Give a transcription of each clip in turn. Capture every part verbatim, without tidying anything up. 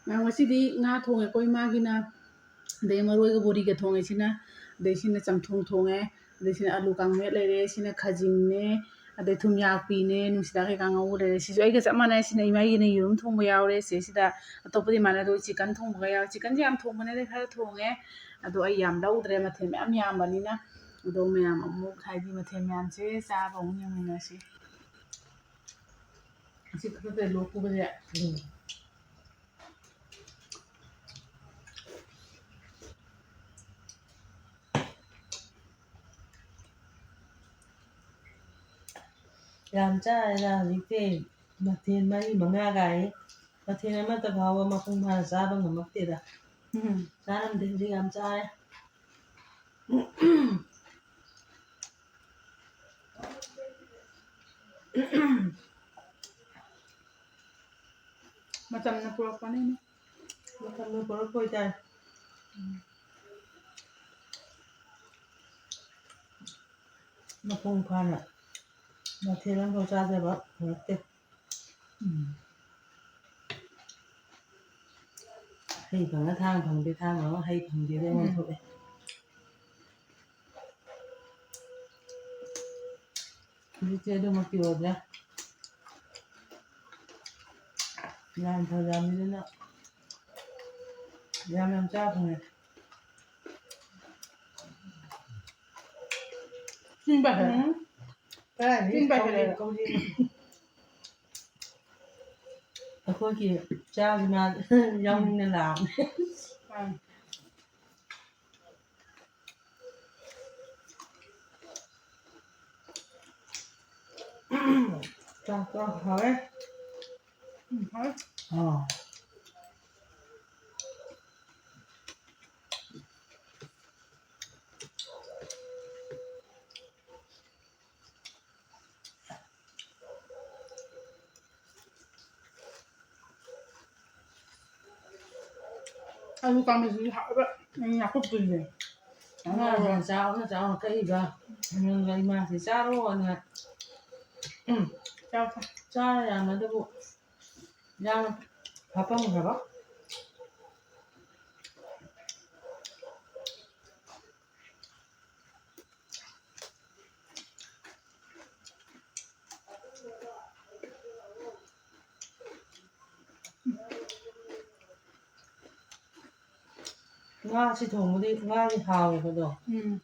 ꯃꯌꯥꯝ, ꯉꯁꯤꯗꯤ ꯉꯥ ꯊꯣꯡꯉꯦꯀꯣ ꯏꯃꯥꯒꯤꯅ꯫ ꯑꯗꯩ ꯃꯔꯣꯏꯒ ꯕꯣꯔꯤꯒ ꯊꯣꯡꯉꯦ ꯁꯤꯅ꯫ ꯑꯗꯩ ꯁꯤꯅ ꯆꯝꯊꯣꯡ ꯊꯣꯡꯉꯦ꯫ ꯑꯗꯩ ꯁꯤꯅ ꯑꯂꯨ ꯀꯥꯡꯃꯦꯠ ꯂꯩꯔꯦ꯫ ꯁꯤꯅ ꯈꯥꯖꯤꯡꯅꯦ꯫ ꯑꯗꯩ ꯊꯨꯝꯌꯥꯛꯄꯤꯅꯦ, ꯅꯨꯡꯁꯤꯗꯥꯛ ꯀꯩꯀꯥ ꯉꯧꯕ ꯂꯩꯔꯦ꯫ ꯁꯤꯁꯨ ꯑꯩꯒ ꯆꯞ ꯃꯥꯟꯅꯩ꯫ ꯁꯤꯅ ꯏꯃꯥꯒꯤꯅ ꯌꯦꯔꯨꯝ ꯊꯣꯡꯕ ꯌꯥꯎꯔꯦ꯫ ꯁꯤꯁꯤꯗ ꯑꯇꯣꯞꯄꯗꯤ ꯃꯥꯟꯅꯗꯦ꯫ ꯑꯗꯣ chicken ꯊꯣꯡꯕꯒ ꯌꯥꯎꯔꯦ꯫ Chickenꯁꯦ ꯌꯥꯝ ꯊꯣꯡꯕ ꯅꯠꯇꯦ, ꯈꯔ ꯊꯣꯡꯉꯦ꯫ ꯑꯗꯣ ꯑꯩ ꯌꯥꯝ ꯂꯧꯗ꯭ꯔꯦ꯫ ꯃꯊꯦꯜ ꯃꯌꯥꯝ ꯌꯥꯝꯕꯅꯤꯅ꯫ ꯑꯗꯣ ꯃꯌꯥꯝ ꯑꯃꯨꯛ, ꯍꯥꯏꯗꯤ, ꯃꯊꯦꯜ ꯃꯌꯥꯝꯁꯦ ꯆꯥꯕ ꯑꯃꯨꯛ ꯌꯦꯡꯃꯤꯟꯅꯁꯤ꯫ ꯑꯁꯤ ꯈꯛꯇ ꯂꯣꯛ ꯈꯨꯕꯁꯦ꯫ ꯎꯝ꯫ ꯌꯥꯝ ꯆꯥꯔꯦꯗ ꯍꯧꯖꯤꯛꯇꯤ꯫ ꯃꯊꯦꯜ ꯃꯔꯤ ꯃꯉꯥ ꯀꯥꯏ꯫ ꯃꯊꯦꯜ ꯑꯃꯠꯇ ꯐꯥꯎꯕ ꯃꯄꯨꯡ ꯐꯥꯅ ꯆꯥꯕ ꯉꯝꯃꯛꯇꯦꯗ꯫ ꯎꯝ꯫ ꯆꯥꯔꯝꯗꯦ, ꯍꯧꯖꯤꯛ ꯌꯥꯝ ꯆꯥꯔꯦ꯫ ꯃꯇꯝꯅ ꯄꯨꯔꯛꯄꯅꯤꯅꯦ꯫ ꯃꯇꯝꯅ ꯄꯨꯔꯛꯄ ꯑꯣꯏꯇꯥꯔꯦ꯫ ꯎꯝ꯫ ꯃꯄꯨꯡ ꯐꯥꯅ ꯃꯊꯦꯜ ꯑꯃꯐꯥꯎ ꯆꯥꯖꯕ ꯐꯪꯉꯛꯇꯦ꯫ ꯎꯝ꯫ ꯍꯩ ꯐꯪꯉ ꯊꯥꯡ ꯐꯪꯗꯦ, ꯊꯥꯡ ꯐꯪꯉ ꯍꯩ ꯐꯪꯗꯦꯗ ꯑꯩꯉꯣꯟꯗ ꯎꯝ꯫ ꯊꯣꯛꯑꯦ꯫ ꯍꯧꯖꯤꯛꯇꯤ ꯑꯗꯨꯃꯛꯇꯤ ꯑꯣꯏꯗ꯭ꯔꯦ꯫ ꯂꯥꯟ ꯐꯖꯕꯅꯤꯅ ꯌꯥꯝ ꯌꯥꯝ ꯆꯥ ꯐꯪꯉꯦ꯫ ꯆꯤꯟꯕ ꯍꯩꯔꯦ꯫ ꯎꯝ꯫ ꯀꯗꯥꯏꯗꯒꯤ ꯆꯤꯟꯕ ꯍꯩꯔꯦ꯫ ꯀꯧꯔꯤ, ꯀꯧꯔꯤ꯫ ꯑꯩꯈꯣꯏꯒꯤ ꯆꯥꯒꯤ ꯃꯥ ꯌꯥꯎꯅꯤꯡꯅ ꯂꯥꯛꯑꯕꯅꯦ꯫ ꯎꯝ꯫ ꯆꯥꯛꯇꯣ ꯍꯥꯎꯋꯦ꯫ ꯎꯝ, ꯍꯥꯎꯋꯦ꯫ ꯑꯥ꯫ ꯑꯂꯨ ꯀꯥꯡꯃꯦꯠꯁꯤꯗꯤ ꯍꯥꯎꯋꯦꯕ꯫ ꯎꯝ, ꯅꯥꯀꯨꯞꯄꯤꯁꯦ꯫ ꯉꯥꯁꯦ ꯆꯥꯎꯅ ꯆꯥꯎꯅ ꯀꯛꯏꯕ꯫ ꯑꯗꯨꯒ ꯏꯃꯥꯁꯦ ꯆꯥꯔꯣꯅ꯫ ꯎꯝ꯫ ꯆꯥꯎ, ꯆꯥꯎ꯫ ꯆꯥꯔ ꯌꯥꯅꯗꯕꯨ ꯌꯥꯝ ꯍꯥꯞꯄꯝꯈ꯭ꯔꯕ꯫ ꯉꯥꯁꯤ ꯊꯣꯡꯕꯗꯤ ꯉꯥꯁꯤ ꯍꯥꯎꯋꯦꯕꯗꯣ꯫ ꯎꯝ꯫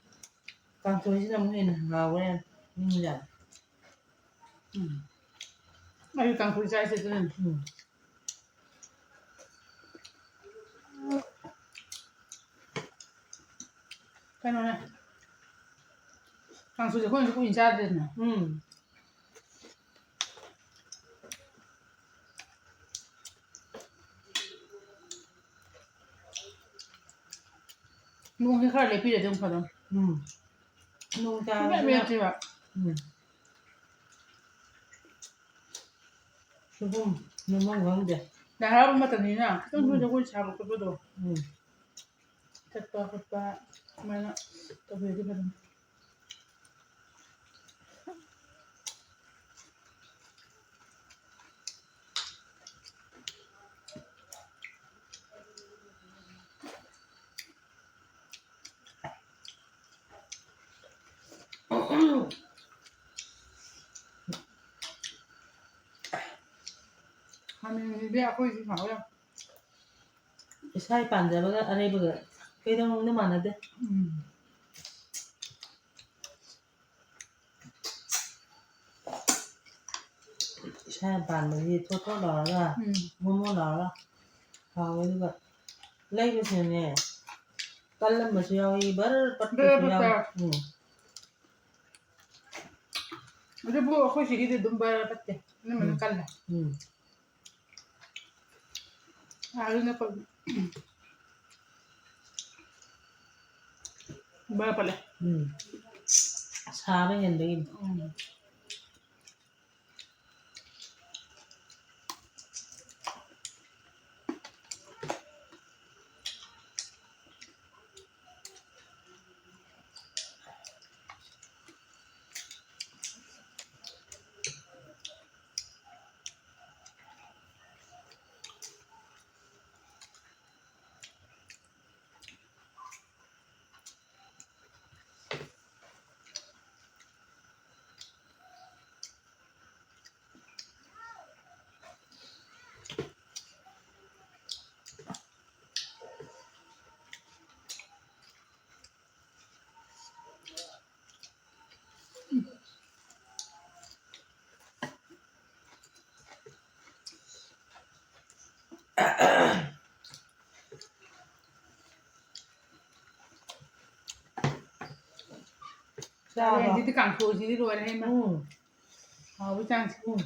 ꯀꯥꯡꯁꯣꯏꯁꯤꯅ ꯑꯃꯨꯛ ꯍꯦꯟꯅ ꯍꯥꯎꯋꯦ꯫ ꯎꯝ, ꯌꯥꯝ꯫ ꯎꯝ꯫ ꯑꯩꯁꯨ ꯀꯥꯡꯁꯣꯏ ꯆꯥꯏꯁꯦ ꯑꯗꯨꯅꯅꯦ꯫ ꯎꯝ꯫ ꯀꯩꯅꯣꯅꯦ꯫ ꯀꯥꯡꯁꯣꯏꯁꯦ ꯑꯩꯈꯣꯏꯅꯁꯨ ꯀꯨꯏꯅ ꯆꯥꯗ꯭ꯔꯦꯗꯅ꯫ ꯎꯝ꯫ ꯅꯣꯡꯁꯦ ꯈꯔ ꯂꯦꯞꯄꯤꯔꯗꯤ ꯑꯃꯨꯛ ꯐꯗꯧꯅꯤ꯫ ꯎꯝ꯫ ꯅꯣꯡ ꯁꯨꯡꯂꯦꯞ ꯇꯥꯕꯁꯤꯅ ꯂꯦꯞꯇꯦꯕ꯫ ꯎꯝ꯫ ꯁꯣꯏꯕꯨꯝ ꯌꯣꯟꯐꯝ ꯈꯪꯗꯦ꯫ ꯂꯥꯏ ꯍꯔꯥꯎꯕ ꯃꯇꯝꯅꯤꯅ ꯈꯤꯇꯪ ꯎꯝ꯫ ꯊꯣꯛꯑꯗꯤ ꯑꯩꯈꯣꯏ ꯁꯥꯕ ꯈꯣꯠꯄꯗꯣ ꯎꯝ꯫ ꯆꯠꯄ ꯈꯣꯠꯄ ꯑꯗꯨꯃꯥꯏꯅ ꯇꯧꯕꯤꯔꯗꯤ ꯐꯗꯧꯅꯤ꯫ ꯈꯥꯃꯦꯟꯁꯤꯗꯤ ꯑꯩꯈꯣꯏꯁꯨ ꯍꯥꯎꯋꯦ ꯌꯥꯝ꯫ ꯏꯁꯥꯒꯤ ꯄꯥꯟꯖꯕꯒ ꯑꯔꯩꯕꯒ ꯀꯩꯗꯧꯅꯨꯡꯗ ꯃꯥꯟꯅꯗꯦ꯫ ꯎꯝ꯫ ꯏꯁꯥꯅ ꯄꯥꯟꯕꯁꯤꯗꯤ ꯊꯣꯠ ꯊꯣꯠ ꯂꯥꯎꯔꯒ, ꯎꯝ꯫ ꯃꯣꯟ ꯃꯣꯟ ꯂꯥꯎꯔꯒ ꯍꯥꯎꯋꯦ꯫ ꯑꯗꯨꯒ ꯂꯩꯕꯁꯤꯅꯅꯦ, ꯀꯜꯂꯝꯕꯁꯨ ꯌꯥꯎꯏ, ꯕꯔ ꯄꯠꯄꯁꯨ ꯕꯔ ꯄꯠꯄ ꯌꯥꯎꯏ꯫ ꯌꯥꯎꯏ꯫ ꯎꯝ꯫ ꯑꯗꯨꯕꯨ ꯑꯩꯈꯣꯏ ꯁꯤꯒꯤꯗꯤ ꯑꯗꯨꯝ ꯕꯔ ꯄꯠꯇꯦ, ꯑꯅꯝꯕꯅ ꯎꯝ꯫ ꯀꯜꯂꯦ꯫ ꯎꯝ꯫ ꯑꯗꯨꯅ ꯀꯣ-, ꯕꯔ ꯄꯠꯂꯦ꯫ ꯎꯝ꯫ ꯁꯥꯕ ꯍꯦꯟꯕꯒꯤꯅꯤ꯫ ꯎꯝ꯫ ꯆꯥꯕ꯫ ꯀꯥꯂꯦꯟꯁꯤꯗꯤ ꯀꯥꯡꯁꯣꯏꯁꯤꯗꯤ ꯂꯣꯏꯔꯦ ꯏꯃꯥ꯫ ꯎꯝ꯫ ꯍꯥꯎꯕꯩ ꯆꯥꯡꯁꯦ꯫ ꯎꯝ꯫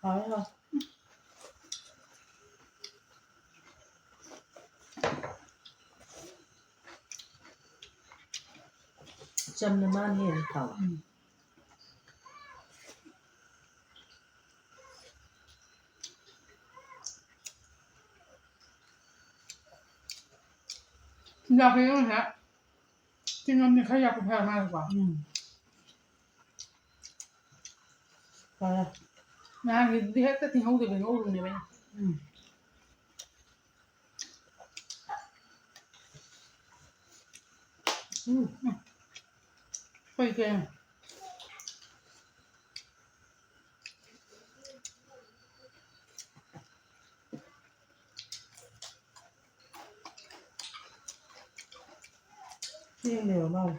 ꯍꯥꯎꯋꯦ, ꯍꯥꯎꯋꯦ꯫ ꯆꯝꯅ ꯃꯥꯅ ꯍꯦꯟꯅ ꯍꯥꯎꯋꯦ꯫ ꯎꯝ꯫ ꯆꯤꯟꯖꯥꯛꯁꯦ ꯌꯦꯡꯉꯨꯅꯦ꯫ ꯆꯤꯡ ꯑꯃꯅꯤ ꯈꯔ ꯌꯥꯛꯄ ꯐꯔ ꯃꯥꯜꯂꯦꯀꯣ꯫ ꯎꯝ꯫ ꯐꯔꯦ꯫ ꯅꯍꯥꯟꯒꯤꯗꯨꯗꯤ ꯍꯦꯛꯇ ꯇꯤꯡꯍꯧꯗꯕꯤ ꯉꯧꯔꯨꯕꯅꯦꯕ ꯑꯩꯅ꯫ ꯎꯝ꯫ ꯎꯝ꯫ ꯀꯩ ꯀꯩ? ꯆꯦꯡꯅꯦꯕ ꯃꯥꯅ꯫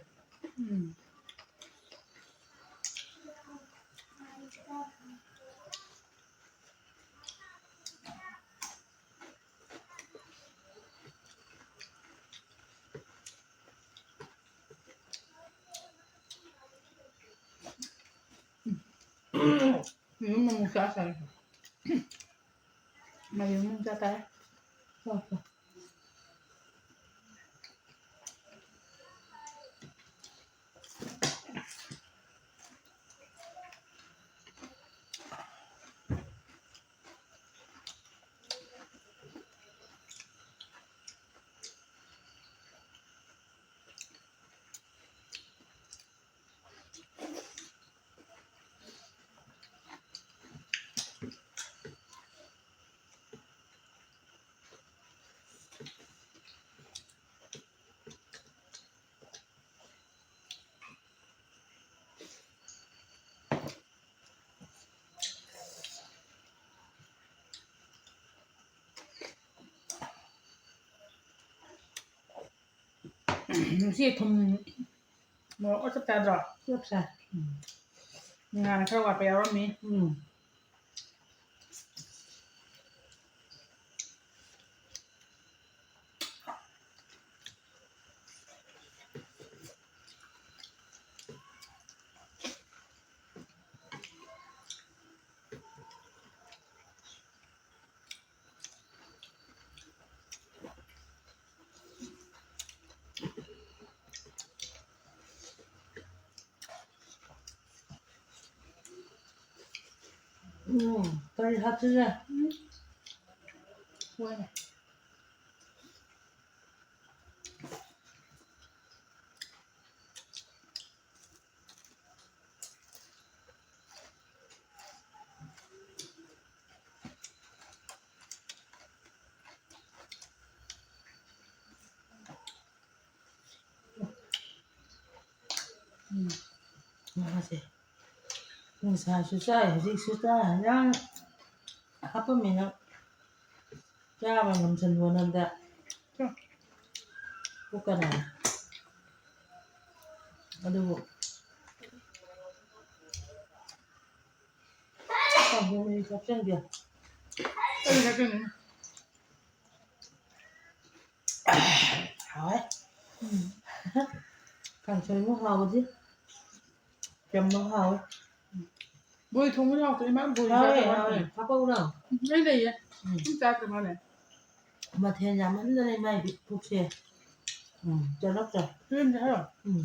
ꯎꯝ꯫ ꯌꯦꯔꯨꯝ ꯑꯃꯨꯛ ꯆꯥ ꯇꯥꯔꯦ꯫ ꯃꯥꯏꯔꯦꯟ ꯑꯃꯨꯛ ꯆꯥ ꯇꯥꯔꯦ꯫ ꯆꯥꯎ, ꯆꯥꯎ꯫ ꯉꯁꯤ ꯊꯨꯝ ꯃꯣꯔꯣꯛ ꯆꯞ ꯆꯥꯗ꯭ꯔꯣ? ꯆꯞ ꯆꯥꯏ꯫ ꯎꯝ꯫ ꯉꯥꯅ ꯈꯔ ꯋꯥꯠꯄ ꯌꯥꯎꯔꯝꯃꯤ꯫ ꯎꯝ꯫ ꯎꯝ, ꯀꯔꯤ ꯍꯥꯞꯁꯤꯒꯦ? ꯎꯝ꯫ ꯍꯣꯏ꯫ ꯎꯝ, ꯉꯥꯁꯦ ꯉꯁꯥꯏꯁꯨ ꯆꯥꯏ, ꯍꯧꯖꯤꯛꯁꯨ ꯆꯥꯏ, ꯍꯤꯟꯖꯥꯡ ꯍꯥꯞꯄꯝꯃꯤꯅ ꯆꯥꯕ ꯉꯝꯁꯤꯟꯕ ꯅꯪꯗ꯫ ꯄꯨꯛꯀ ꯅꯥꯔꯦ꯫ ꯑꯗꯨꯕꯨ ꯀꯥꯡꯍꯧ ꯃꯍꯤ ꯊꯛꯆꯟꯒꯦ꯫ ꯑꯩ ꯊꯛꯆꯟꯒꯦ꯫ ꯍꯥꯎꯋꯦ꯫ ꯎꯝ꯫ ꯀꯥꯡꯁꯣꯏ ꯑꯃ ꯍꯥꯎꯕꯗꯤ꯫ ꯆꯝꯕ ꯍꯥꯎꯋꯦ꯫ ꯕꯣꯔꯤ ꯊꯣꯡꯕꯗꯤ ꯍꯥꯎꯇ꯭ꯔꯦ, ꯏꯃꯥ, ꯕꯣꯔꯤ ꯍꯥꯎꯋꯦ, ꯆꯥꯗꯕ ꯍꯥꯎꯋꯦ꯫ ꯋꯥꯅꯦ꯫ ꯍꯥꯞꯄꯛꯎꯔꯣ? ꯎꯝ, ꯂꯣꯏ ꯂꯩꯌꯦ꯫ ꯎꯝ꯫ ꯁꯨꯝ ꯆꯥꯗꯕ ꯋꯥꯅꯦ꯫ ꯃꯊꯦꯜ ꯌꯥꯝꯃꯟꯗꯅ ꯏꯃꯥꯏ ꯄꯨꯛꯁꯦ꯫ ꯎꯝ, ꯆꯠꯂꯛꯇ꯭ꯔꯦ꯫ ꯂꯣꯏ ꯍꯥꯏꯔꯣ? ꯎꯝ꯫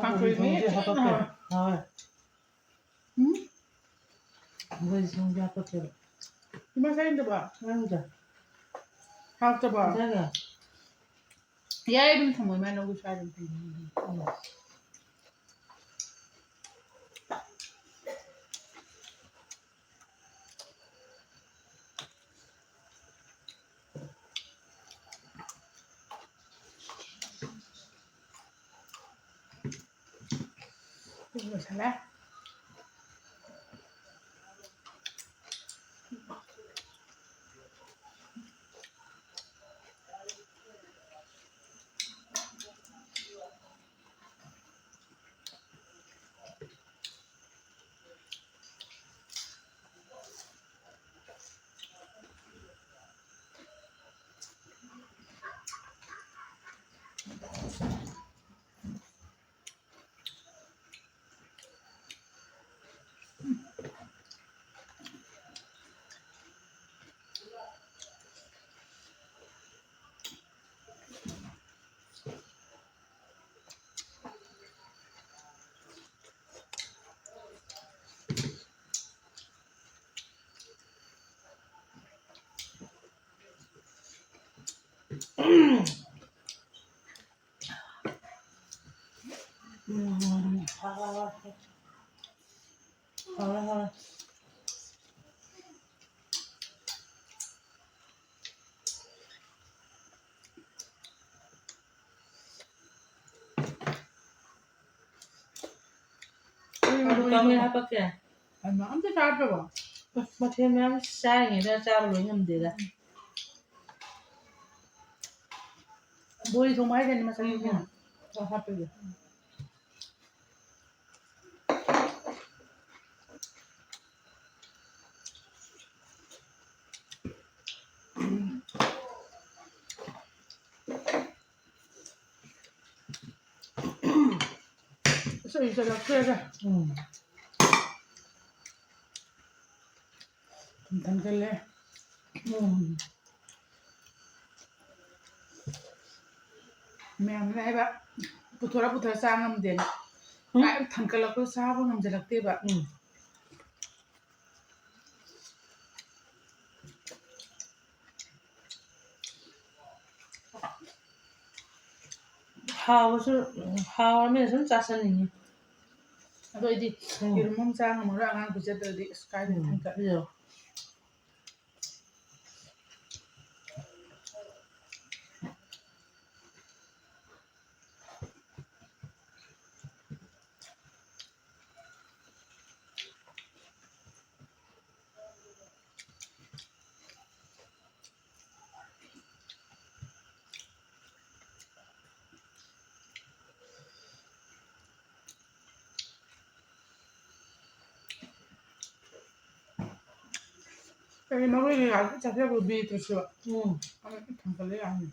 ꯀꯥꯡꯁꯣꯏ ꯃꯤ ꯊꯣꯡꯁꯦ ꯍꯥꯄꯛꯀꯦ꯫ ꯍꯥꯎꯋꯦ꯫ ꯎꯝ? ꯊꯣꯡꯁꯦ ꯍꯥꯄꯛꯀꯦꯕ꯫ ꯏꯃꯥ ꯆꯥꯅꯤꯡꯗꯕ? ꯆꯥꯅꯤꯡꯗꯦ꯫ ꯍꯥꯎꯇꯕ? ꯆꯥꯅꯤꯡꯗꯦ꯫ ꯌꯥꯏ, ꯑꯗꯨꯝ ꯊꯝꯃꯣ, ꯏꯃꯥ ꯂꯧꯒꯦꯁꯨ ꯍꯥꯏ ꯑꯗꯨꯝ ꯊꯝꯃꯣ꯫ ꯎꯝ꯫ ꯂꯣꯏꯁꯜꯂꯦ꯫ ꯍꯥꯎꯔꯦ, ꯍꯥꯎꯔꯦ꯫ ꯎꯝ, ꯀꯥꯡꯃꯦꯠ ꯍꯥꯞꯄꯛꯀꯦ꯫ ꯍꯩꯃꯥ, ꯑꯝꯇ ꯆꯥꯗ꯭ꯔꯕꯣ? ꯑꯁ, ꯃꯊꯦꯜ ꯃꯌꯥꯝ ꯆꯥꯔꯤꯉꯩꯗ ꯆꯥꯕ ꯂꯣꯏ ꯉꯝꯗꯦꯗ꯫ ꯕꯣꯔꯤ ꯊꯣꯡꯕ ꯍꯥꯏꯗꯅꯤ ꯃꯆꯜ ꯎꯝ, ꯃꯌꯥꯝ꯫ ꯎꯝ꯫ ꯍꯥꯞꯄꯤꯗꯣ꯫ ꯏꯆꯜ, ꯏꯆꯜꯂꯛꯇ꯭ꯔꯦꯗ꯫ ꯎꯝ꯫ ꯊꯨꯝ ꯊꯪꯖꯜꯂꯦ꯫ ꯎꯝ꯫ ꯃꯌꯥꯝꯅ ꯍꯥꯏꯕ, "ꯄꯨꯊꯣꯔ ꯄꯨꯊꯣꯔ ꯆꯥ ꯉꯝꯗꯦꯅ"꯫ ꯎꯝ꯫ ꯀꯥꯏ ꯊꯥꯡꯀꯠꯂꯛꯄꯗꯣ ꯆꯥꯕ ꯉꯝꯖꯜꯂꯛꯇꯦꯕ꯫ ꯎꯝ꯫ ꯍꯥꯎꯕꯁꯨ, ꯍꯥꯎꯔꯃꯤꯅ ꯁꯨꯝ ꯆꯥꯁꯟꯅꯤꯡꯉꯤ꯫ ꯑꯗꯣ ꯑꯩꯗꯤ ꯎꯝ꯫ ꯌꯦꯔꯨꯝ ꯑꯃ ꯆꯥ ꯉꯝꯃꯔꯣꯏ, ꯑꯉꯥꯡ ꯄꯤꯖꯗ꯭ꯔꯗꯤ꯫ ꯑꯁ, ꯀꯥꯏꯗꯩ ꯎꯝ꯫ ꯊꯥꯡꯀꯠ- ꯄꯤꯖꯔꯣ꯫ ꯀꯔꯤ ꯃꯔꯣꯏ ꯀꯩꯀꯥ ꯂꯣꯏ ꯆꯥꯊꯣꯛꯈ꯭ꯔꯦ ꯕꯤꯠꯇꯨꯁꯨ꯫ ꯎꯝ꯫ ꯑꯗꯨ ꯊꯝꯖꯤꯜꯂ ꯌꯥꯅꯤ꯫